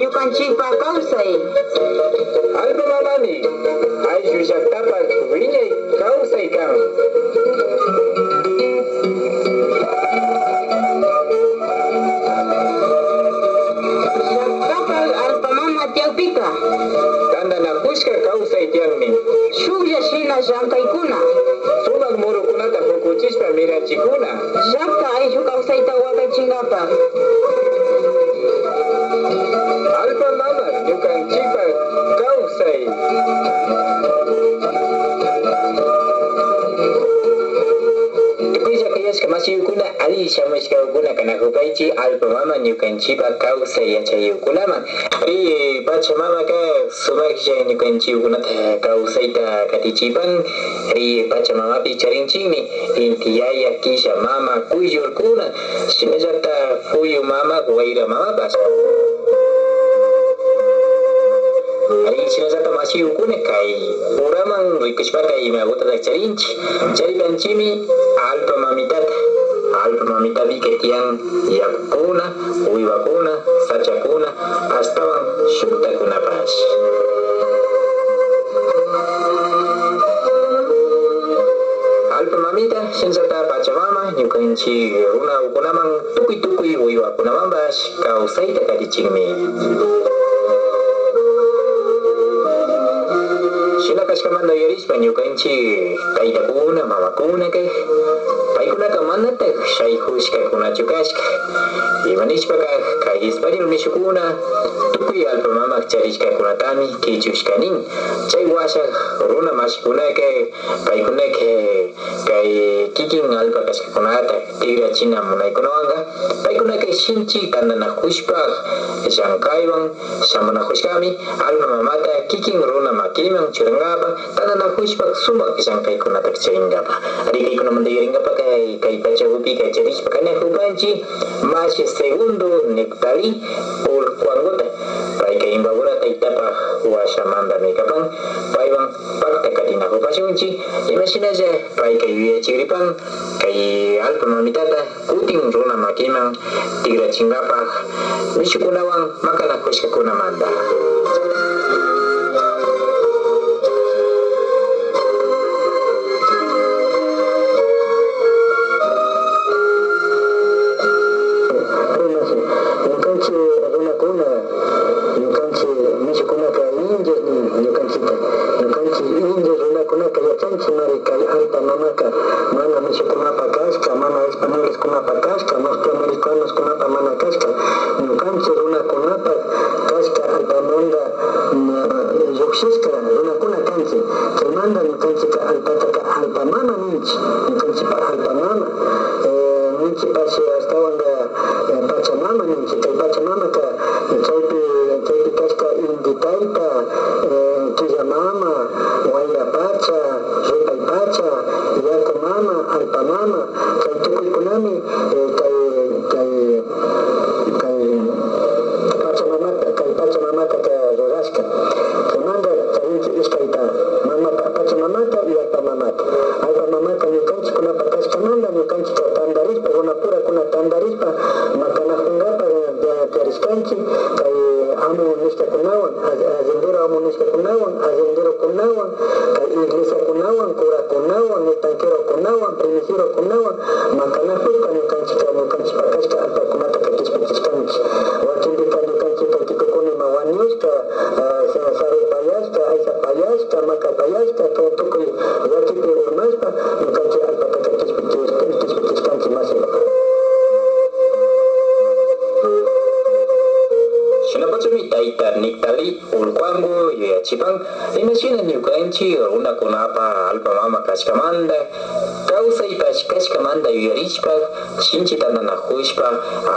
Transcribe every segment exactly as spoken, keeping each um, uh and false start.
Ñukanchikpa kawsay. Allpa mamami ayllu llaktapak wiñay kawsay kan. Llaktapak allpa mama tiyakpika tantanakushka kawsay tiyanmi. Shuklla shina llankaykuna. Sumak murukunata pukuchishpa mirachikuna. Llakta ayllu kawsayta wakachinkapak. Allpa mama ñukanchikpa kawsay. Tukuylla kuyashka mashiyukuna, alli shamushkakuna kanakupaychik allpa mama ñukanchikpa kawsay yachayukunaman. Ari, Pachamamaka sumaklla ñukanchikkunata kawsayta katichipan. Ari, Pachamamapi charinchikmi Inti Yaya, Killa Mama, Kuyllurkuna, shinallata Puyu Mama, Wayra Mamapash. Ari, shinallata mashiyukuna kay uraman rikushpaka imakutata charinchik. Charipanchikmi allpa mamitata, allpa mamitapika tiyan yakukuna, wiwakuna, sachakuna, ashtawan shuktakunapash. Allpa mamita, shinallata Pachamama, ñukanchik runakunaman, tukuy tukuy wiwakunamanpash kawsayta katichinmi. Shina kashkamanta yuyarishpa, ñukanchik taytakuna, mamakuna kay, paykunaka manatak shaykushkakunachu kashka. Ima nishpaka, kay español mishukuna tukuy allpa mamak charishkakunatami kichushka nin. Chay washa runa mashikunaka, paykunaka kay kikin allpa kashkakunata tikrachina munaykunawanka, paykunaka shinchi tantanakushpa llankaywan shamunakushkami allpa mamata kikin runa makiman churankapak, tantanakushpa sumak llankaykunata charinkapak. Ari, kaykunamanta yuyarinkapaka kay, kay pachakupika charishpa kanakupanchik mashi segundo Neptalí Ulcuanguta. Payka Imbabura taytapak washamantami kapan, paywan pakta katinakupashunchik, imashinalla payka yuyachikripan kay allpa mamitata kutin runa makiman tikrachinkapak mishukunawan makanakushkakunamanta. Ñukanchik runakuna, ñukanchik mishukunaka indios nin ñukanchikta. Ñukanchik indios runakunaka yachanchikmari kay allpa mamaka mana mishukunapa kashka, mana españoleskunapa kashka, norteamericanoskunapa mana kashka. Ñukanchik runakunapa kashka allpamanta, mm, llukshishka runakuna kanchik. Chaymanta ñukanchikka allpataka allpa mama ninchik. Ñukanchikpa allpa mama, eh, ninchikpash ashtawanka, eh, Pachamama ninchik. Kay Pachamamaka, eh, chaypi, chaypi kashka Inti Tayta, eh, Killa Mama, Wayra Pacha, Rupay Pacha, Yaku Mama, Allpa Mama, chay tukuykunami, eh, kay, kay, kay Pachamamata, kay Pachamamata ka rurashka. Chaymanta charinchik ishkayta, mama, Pachamamata y Allpa Mamata. Allpa Mamata ñukanchikkunapa kashkamanta ñukanchikka tantarishpa, runapurakuna tantarishpa, makanakunkapak, eh, tiyarishkanchik, kay amo nishkakunawan, a-, arriendero amo nishkakunawan, arrienderokunawan, kay iglesiakunawan, curakunawan, estanquerokunawan, primicierokunawan, makanakushpa ñukanchikka, ñukanchikpa kashka allpakunataka kishpichishkanchik. Wakinpika ñukanchikka kikukuna ima wañushka, ah, sa-, sarupayashka, aysapayashka, makapayashka, tu-, tukuy wakipi urmashpa ñukanchik allpataka kishpichi-, kishpichishkanchik, mashi. Shinapachami tayta Neptalí Ulcuangu yuyachipan, imashina ñukanchik runakunapa allpa mama kashkamanta, kawsaypash kashkamanta yuyarishpa, shinchi tantanakushpa,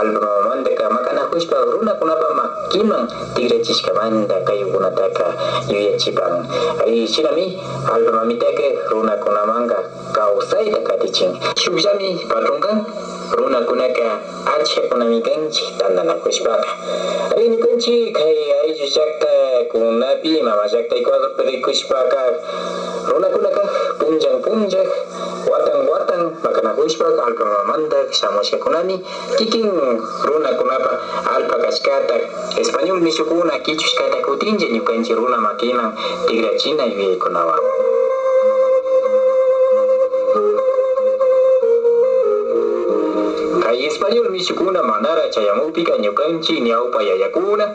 allpa mamamantaka makanakushpa, runakunapa makiman tikrachishkamanta kaykunataka yuyachipan. Ari, shinami allpa mamitaka runakunamanka kawsayta katichin. Shukllami patrón kan, runakunaka achkakunami kanchik tantanakushpaka. Ari, ñukanchik kay ayllu llaktakunapi, mama llakta Ecuadorpi rikushpaka, runakunaka punllan punllak, watan watan makanakushpa allpa mamamanta shamushkakunami kikin runakunapa allpa kashkata, español mishukuna kichushkata kutinlla ñukanchik runa makiman tikrachina yuyaykunawan. Kay español mishukuna manara chayamukpika ñukanchik ñawpa yayakuna,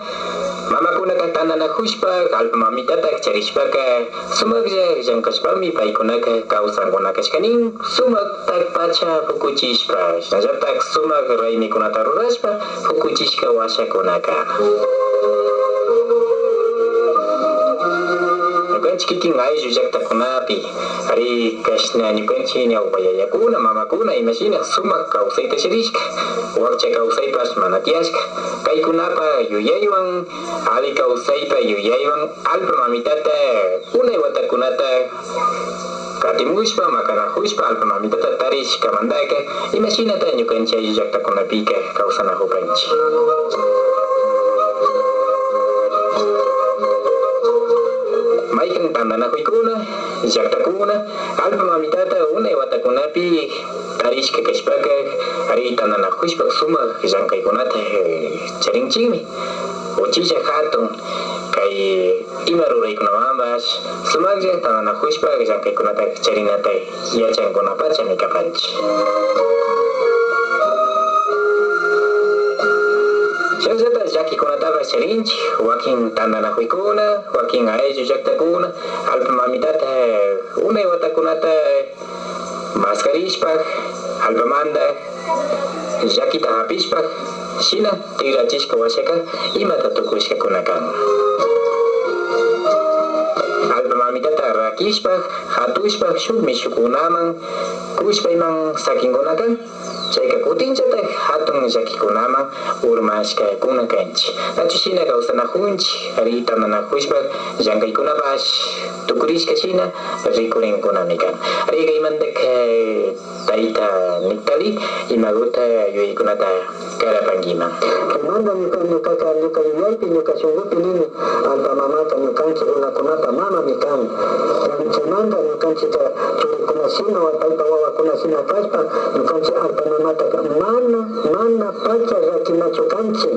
mamakunaka tantanakushpa allpa mamitata charishpaka sumaklla llankashpami paykunaka kawsankuna kashka nin. Sumakta pacha pukuchishpa, shinallatak sumak raymikunata rurashpa pukuchishka washakunaka. Ñukanchik kikin ayllu llaktakunapi, ari kashna ñukanchik ñawpa yayakuna, mamakuna imashina sumak kawsayta charishka, wakcha kawsaypash mana tiyashka. Paykunapa yuyaywan, alli kawsaypa yuyaywan allpa mamitata unay watakunata katimushpa, makanakushpa, allpa mamitata tarishkamantaka, imashinata ñukanchik ayllu llaktakunapika kawsanakupanchik. Maykan tantanakuykuna, llaktakuna, allpa mamitata unay watakunapi tarishka kashpaka, ari tantanakushpa sumak llankaykunata, eh, charinchikmi. Uchilla hatun kay ima ruraykunamanpash sumaklla tantanakushpa llankaykunata charinata yachankunapachami kapanchik. Shinallata llakikunatapash charinchik, wakin tantanakuykuna, wakin ayllu llaktakuna, allpa mamitata unay watakunata maskarishpa, allpamanta llakita hapishpa, shina tikrachishka washaka imata tukushkakuna kan. Allpa mamitata rakishpa, hatushpa, shuk mishukunaman kushpayman sakinkuna kan. Chayka kutinllatak hatun llakikunaman urmashkakuna kanchik. Nachu shina kawsanakunchik, ari tantanakushpa llankaykunapash tukurishka shina rikurinkunami kan. Ari kaymantaka, eh, tayta Nictali, imaguta yuyaykunata karapankiman. Chaymanta ñuka, ñukaka, ñuka yuyaypi, ñuka shunkupi nini, allpa mamaka ñukanchik runakunapa mamami kan. Chaymanta ñukanchikka churikuna shina, paypa wawakuna shina kashpa, ñukanchik allpa mamataka mana, mana pacha rakinachu kanchik.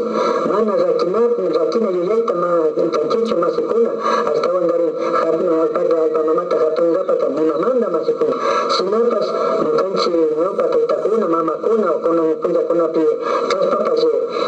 Mana rakina, rakina yuyayta ma kanchikchu, mashikuna. Ashtawankarin hatun allpata, allpa mamata hatunkapaka nimamanta, mashikuna. Shinapash ñukanchik ñawpa taytakuna, mamakuna, o kunan punllakunapi kashpapash,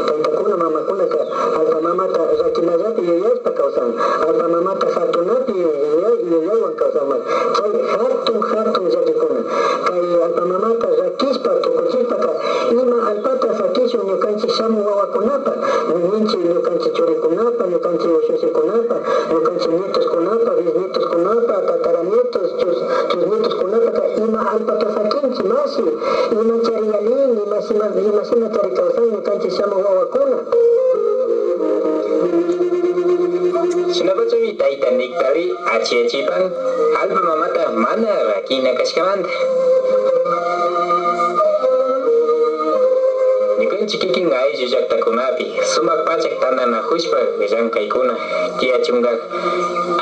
taytakuna, mamakunaka allpa mamata rakinallapi yuyashpa kawsan. Allpa mamata hatunapi yuyay-, yuyaywan kawsanman. Chay hatun, hatun llakikuna. Kay allpa mamata rakishpa, tukuchishpaka, ima allpata sakishun ñukanchik shamuk wawakunapa, ninchik ñukanchik churikunapa, ñukanchik ushushikunapa, ñukanchik nietoskunapa, bisnietoskunapa, tataranietos, chus-, chusnietoskunapaka ima allpata sakinchik, mashi, imachari yalin, imashina, imashinachari kawsan ñukanchik shamuk wawakuna. Shinapachami tayta Nictali achiyachipan allpa mamata mana rakina kashkamanta. Ñukanchik kikin ayllu llaktakunapi sumak pachak tantanakushpa llankaykunapi tiyachunka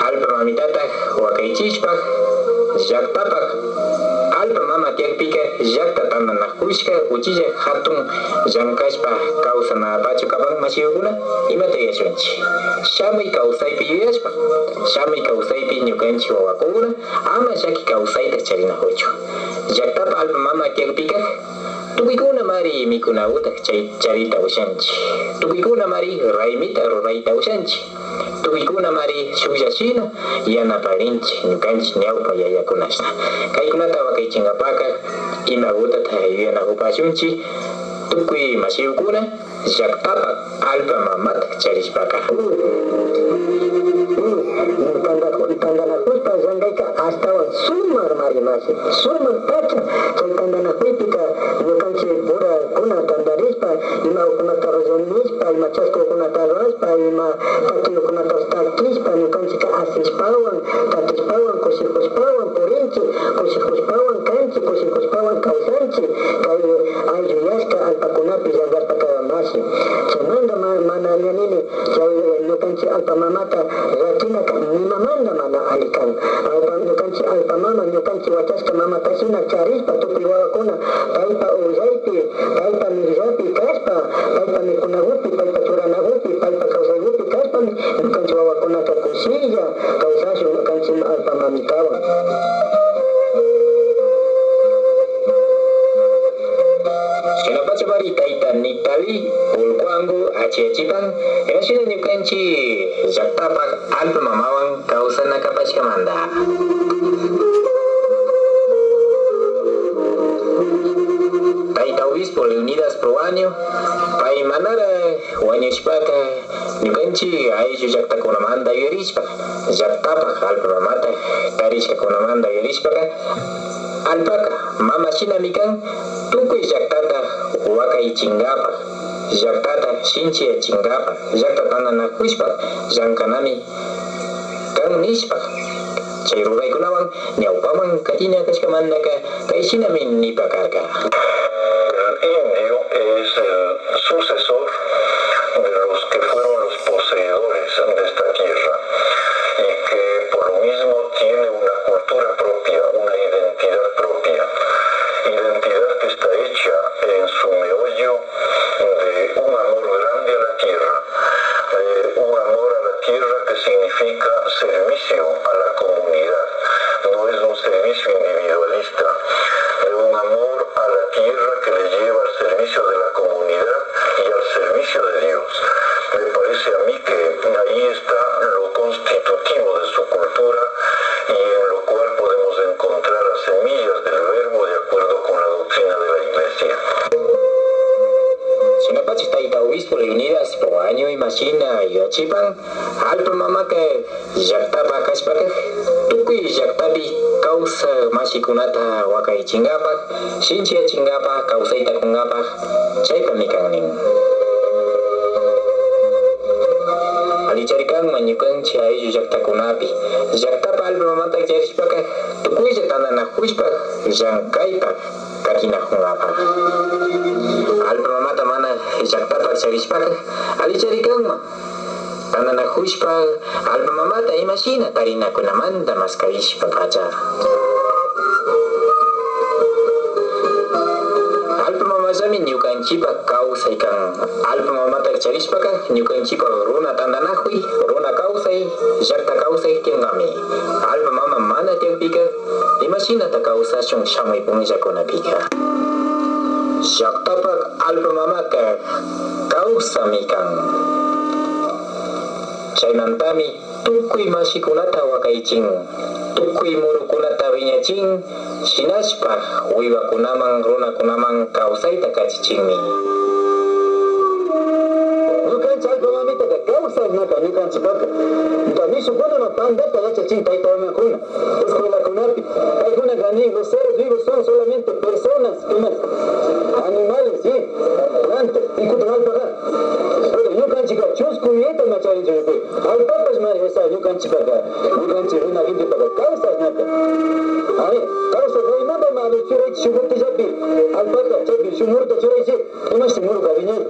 allpa mamitata wakaychishpa, llaktapak allpa mama tiyakpika llakta tantanakushka uchilla hatun llankashpa kawsanapachu kapan mashikuna, imata yuyashunchik? Shamuy kawsaypi yuyashpa, shamuy kawsaypi ñukanchik wawakuna ama llaki kawsayta charinakuchun. Llaktapa allpa mama tiyakpika tukuykunamari mikunaguta chay charita ushanchik. Tukuykunamari raymita rurayta ushanchik. Tukuykunamari shuklla shina yanaparinchik ñukanchik ñawpa yayakunashna. Kaykunata wakaychinkapaka imagutata yuyanakupashunchik tukuy mashikuna llaktapa allpa mamata charishpaka. Tantanakushpa llankayka ashtawan sumakmari mashi, sumak pacha. Chay tantanakuypika ñukanchik purakuna tantarishpa, ima ukunata rellenishpa, ima chaskukunata rurashpa, ima takiyukunata takishpa, ñukanchikka asishpawan, takishpawan, kushikushpawan purinchik, kushikushpawan kanchik, kushikushpawan kawsanchik. Kay ayllu yashka allpakunapi llankashpaka mashi. Chaymanta ma-, mana ña nini, chay Ñukanchik allpa mamata llakinaca nimamanta mana alli kan. Allpa, ñukanchik allpa mama, ñukanchik wachashka mamata shina charishpa tukuy wawakuna paypa ukllaypi, paypa mirllapi kashpa, paypa mikunagupi, paypa churanagupi, paypa kawsaygupi kashpami ñukanchik wawakunaka kushilla kawsashun ñukanchik allpa mamitawan. Shinapachamari tayta Nictali Ulcuango achiyachipan, imashina ñukanchik llaktapak allpa mamawan kawsana kapashkamanta. Tayta obispo Leonidas Proaño, pay manarak wañushpaka, ñukanchik ayllu llaktakunamanta yuyarishpa, llaktapak allpa mamata tarishkakunamanta yuyarishpaka, allpaka mama shinami kan, tukuy llaktata wakaychinkapak, llaktata shinchiyachinkapak, llakta tantanakushpa llankanami kan nishpa. Chay ruraykunawan ñawpaman katina kashkamantaka kay shinami nipa karka. El indio es el sucesor de los que fueron los poseedores de esta tierra y que por lo mismo tiene una cultura propia, una identidad propia, identidad que está hecha en su meollo de un amor grande a la tierra, eh, un amor a la tierra que significa servicio a la comunidad, no es un servicio individualista, de un amor a la tierra que le lleva al servicio de la comunidad y al servicio de Dios. Me parece a mí que ahí está lo constitutivo de su cultura y en lo cual podemos encontrar las semillas del verbo de acuerdo con la doctrina de la Iglesia. Shinapacha tayta obispo Leonidas Proaño imashina yuyachipan, allpa mamaka llaktapak kashpaka, tukuy llaktapi kawsak mashikunata wakaychinkapak, shinchiyachinkapak, kawsayta kunkapak, chaypami kan nin. Allichari kanman ñukanchik ayllu llaktakunapi, llaktapak allpa mamata charishpaka, tukuylla tantanakushpa llankayta katinakunkapak. Allpa mamata mana llaktapak charishpaka, allichari kanman. Tantanakushpa, allpa mamata imashina tarinakunamanta maskayshpa pacha. Allpa mamallami ñukanchikpa kawsay kan. Allpa mamata charishpaka, ñukanchikpa runa tantanakuy, runa kawsay, llakta kawsay tiyankami. Allpa mama mana tiyakpika, imashinata kawsashun shamuy punllakunapika? Llaktapak allpa mamaka kawsami kan. Chaymantami tukuy mashikunata wakaychin, tukuy murukunata wiñachin, shinashpa wiwakunaman, runakunaman kawsayta kachichinmi. Ñukanchik allpa mamitaka kawsaknaka ñukanchikpaka. Ñuka mishukunaman pandata yachachin tayta mamakuna. Escuelakunapi, paykunaka nin, los seres vivos son solamente personas, ¿qué más? Animales, sí, plantas, y kutin allpaka. Pero ñukanchikka chusku yuyayta ma charinchik, allpapash ma esa ñukanchikpaka, ñukanchik runa gentepaka kawsaknaka. Ari, kawsak kaymanta ma churaychik shuk botellapi allpata, chaypi shuk muruta churaychik. Imashti muruka wiñan?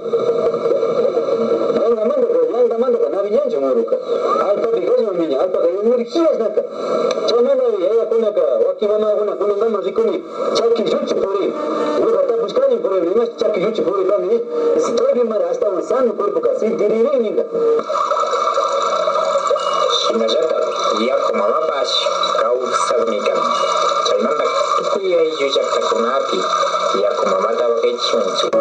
Yankamantaka, yankamantaka na wiñanchu muruka. Allpapi kashna wiñan, allpaka energíasnaka. Chaymanta yayakunaka, wakin mamakuna kunankaman rikuni, chaki lluchi purin. Ñuka tapushkani purin, imashti chaki lluchi puripani? Dice, chaypimari ashtawan sano cuerpoka sintiririn ninka. Shinallata yaku mamapash kawsakmi kan. Chaymanta tukuy ayllu llaktakunapi yaku mamata wakaychishunchik.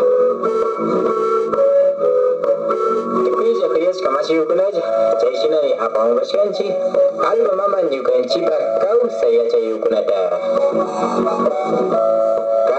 Tukuylla kuyashka mashiyukunalla, chay shinami apamupashkanchik allpa mama ñukanchikpa kawsay yachayukunata.